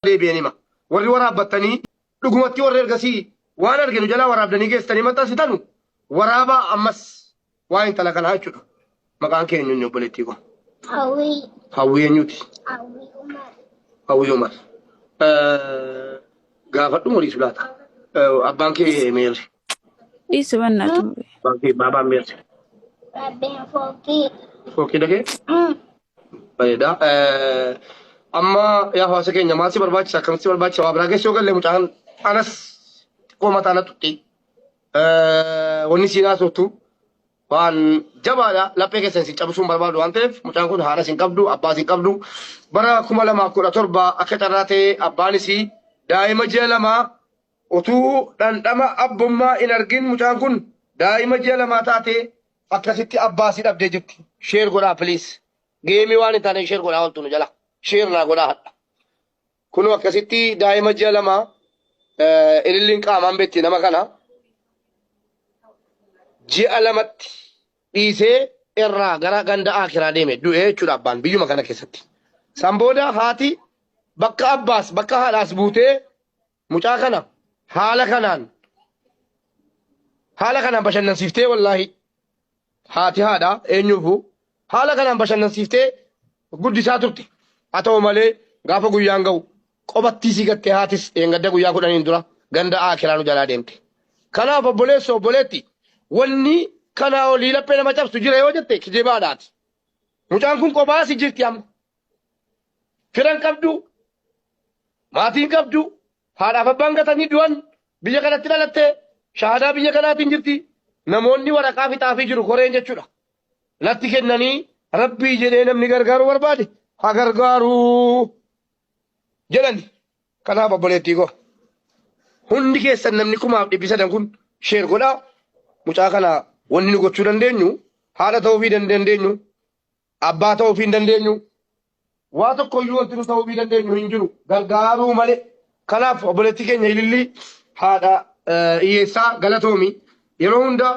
deebi'een hima. Warri waraabbattanii dhugumatti warri ergasii waan arginu jalaa waraabdanii geessitanii maxxansitanu waraabaa ammas waa intala kanaa jechuudha. Maqaan kee eenyu inni obboleettii koo? Hawwii. Hawwii eenyuti? Hawwii Umar. Hawwii Umar. Gaafadhu horii laata. Abbaan kee meerri? Dhiisi bannaatu. Abbaan kee baabaan meerri? Rabbeen fooqii. Fooqii dhagee? Bareeda. Amma yaa hawaasa keenya maal si barbaachisa akkamitti si barbaachisa waa biraa keessa yoo galle mucaan anas xiqqoo mataa na tuqxi. Wanni siin haasoftu waan jabaadha laphee keessan isin cabsuu hin barbaadu waan ta'eef mucaan kun haadhas hin qabdu abbaas hin qabdu bara 2017 akka carraa ta'e abbaan isii daa'ima ji'a lamaa utuu dhandhama abbummaa hin argin mucaan kun daa'ima ji'a lamaa taate akkasitti abbaa isii dhabdee jirti. Share godhaa please. Geemii waan hin taane share godhaa ooltu nu jala. Share naa godhaa hadha. Kunoo akkasitti daa'ima ji'a lamaa ililliin qaamaan beekti nama kana ji'a lamatti dhiisee irraa gara ganda akiraa deeme du'ee jechuudha abbaan biyyuma kana keessatti. San booda haati bakka abbaas bakka haadhaas buutee mucaa kana haala kanaan haala kanaan bashannansiiftee wallaahi haati haadha eenyuufu haala kanaan bashannansiiftee guddisaa turte. Haa ta'u malee gaafa guyyaan ga'u qobattii sii gattee haatis dheengadda guyyaa kudhaniin dura ganda aakiraa nu jalaa deemte. Kanaaf obboleessa obboleetti wanni kanaa olii laphee nama cabsu jira yoo jette kijibaadhaati. Mucaan kun qophaa si jirti amma. Firan qabdu, maatiin qabdu, haadhaaf abbaan gatanii du'an biyya kanatti dhalatte shahaadaa biyya kanaatiin jirti. Namoonni waraqaa fixaafii jiru koreen jechuudha. Natti kennanii rabbii jedhee namni gargaaruu barbaade haa gargaaruu jedhani. Kanaaf obboleettii koo hundi keessan namni 3,300 kun sheer godhaa. Mucaa kana wanni nu gochuu dandeenyu haadha ta'uufii dandeenyu abbaa ta'uufii hin dandeenyu. Waa tokko iyyuu wanti nu ta'uufii dandeenyu hin jiru. Gargaaruu malee. Kanaaf obboleettii keenya ilillii haadha hiyyeessaa galatoomi. Yeroo hunda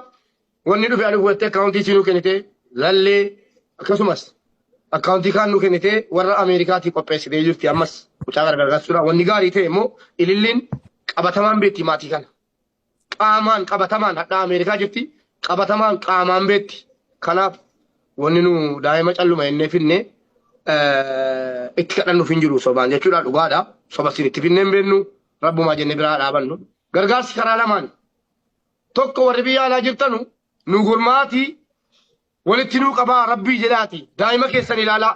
wanni dhufe ani fudhattee akkaawuntii isii nuu kennite lallee akkasumas akkaawuntii kaan nuu kennite warra Ameerikaatii qopheessitee jirti ammas mucaa gargaarsuudha. Wanni gaarii ta'e immoo ililliin qabatamaan beekti maatii kana. Qaamaan qabatamaan hadhaa Ameerikaa jirti qabatamaan qaamaan beekti. Kanaaf wanni nu daa'ima calluma jennee finne itti kadhannuuf hin jiru sobaan jechuudha dhugaadha. Soba isin itti finnee hin beeknu rabbumaa jennee biraa dhaabannu. Gargaarsi karaa lamaan tokko warri biyya alaa jirtanu nu gurmaatii walitti nuu qabaa rabbii jedhaati daa'ima keessan ilaalaa.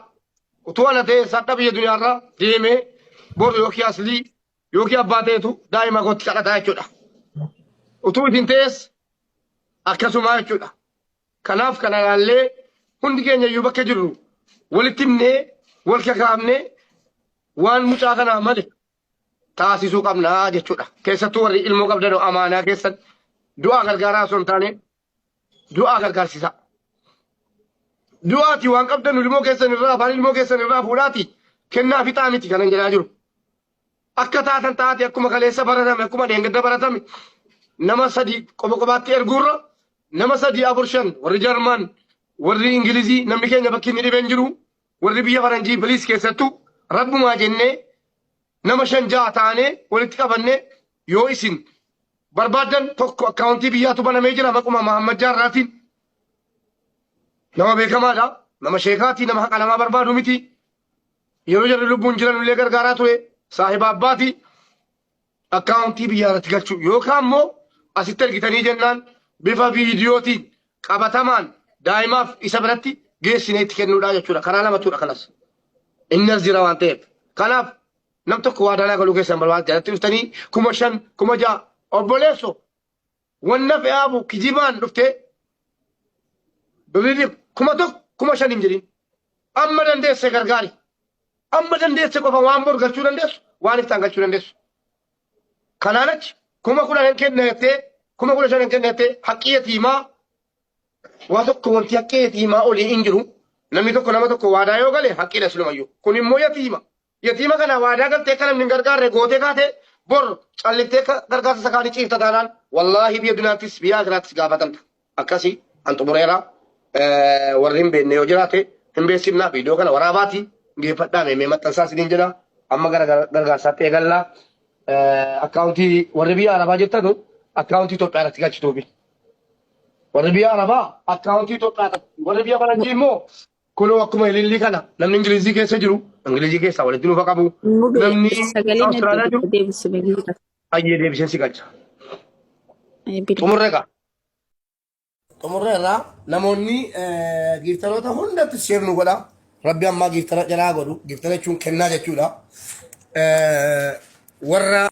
Utuu ana ta'e sadha biyya duniyaarraa deemee boru yookiin aslii yookiin abbaa ta'etu daa'ima kootti kadhataa jechuudha. Utuu isin ta'es akkasumaa jechuudha. Kanaaf kana ilaallee hundi keenya iyyuu bakka jirru walitti himnee wal kakaafnee waan mucaa kanaa male taasisuu qabnaa jechuudha. Keessattuu warri ilmoo qabdan amaanaa keessan du'aa gargaaraa osoo hin taane du'aa gargaarsisaa. Du'aati waan qabdan ilmoo keessan irraa afaan ilmoo keessan irraa fuudhaati kennaa fixaa miti kanan jedhaa jiru. Akka taatan taate akkuma kaleessa baratame akkuma dheengadda baratame nama sadii qoba qobaatti erguurra nama sadii afur shan warri Jarman warri Ingilizii namni keenya bakki inni dhibeen jiru warri biyya faranjii biliis keessattuu rabbumaa jennee nama shan ja'a taanee walitti qabannee yoo isin barbaaddan tokko akkaawuntii biyyaatu banamee jira maquma Mahammad Jaarraatiin nama beekamaadha nama sheekaatii nama haqa namaa barbaadu miti Yeroo jarri lubbuun jiran illee gargaaraa ture saahiba abbaati akkaawuntii biyyaa irratti galchuu yookaan immoo asitti ergitanii jennaan bifa viidiyootiin qabatamaan daa'imaaf isa biratti geessinee itti kennuudha jechuudha. Karaa lamatudha kanas. Inni as jira waan ta'eef. Kanaaf nam tokko waadaa galuu keessan barbaadu jalatti dhuftanii 5,000 6,000 obboleesso Wanna fe'aafu kijibaan dhuftee birrii 1,000 5,000 hin jedhin. Amma dandeesse gargaari. Amma dandeesse qofa waan bor galchuu dandeessu waan iftaan galchuu dandeessu. Kanaan achi 10,000 hin kenna jettee 15,000 hin kenna jettee haqqii yatiimaa waa tokko wanti haqqii yatiimaa olii hin jiru. Namni tokko nama tokko waadaa yoo gale haqqiidha silumayyuu. Kun immoo yatiima. Yatiima kana waadaa galtee akka namni hin gargaarre gootee kaate bor calliftee akka gargaarsa isa kaanii ciifta taanaan wallaahi biyya duniyaattis biyya akiraattis gaafatamta. Akkasi an xumureera. Warri hin beekne yoo jiraate hin beeksifna viidiyoo kana waraabaati geeffadhaa meemee maxxansaa isiniin jedha. Amma gara gargaarsaatti eegalla. Akkaawuntii warri biyya Arabaa jirtanu akkaawuntii Itoophiyaa irratti galchituufi. Warri biyya Arabaa akkaawuntii Itoophiyaa irratti warri biyya Faranjii immoo kunoo akkuma ilillii kana namni Ingilizii keessa jiru Ingilizii keessaa walitti nufa qabu. Mubee Namni sagalee na Awustiraaliyaa jiru deebisi beeksisa. ayyee deebisee si galcha. Bilbila. Xumurree kaa. Xumurreerra namoonni giiftaroota hundatti sheer nu godha. Rabbi ammaa giiftara jalaa godhu. Giiftara jechuun kennaa jechuudha. Warra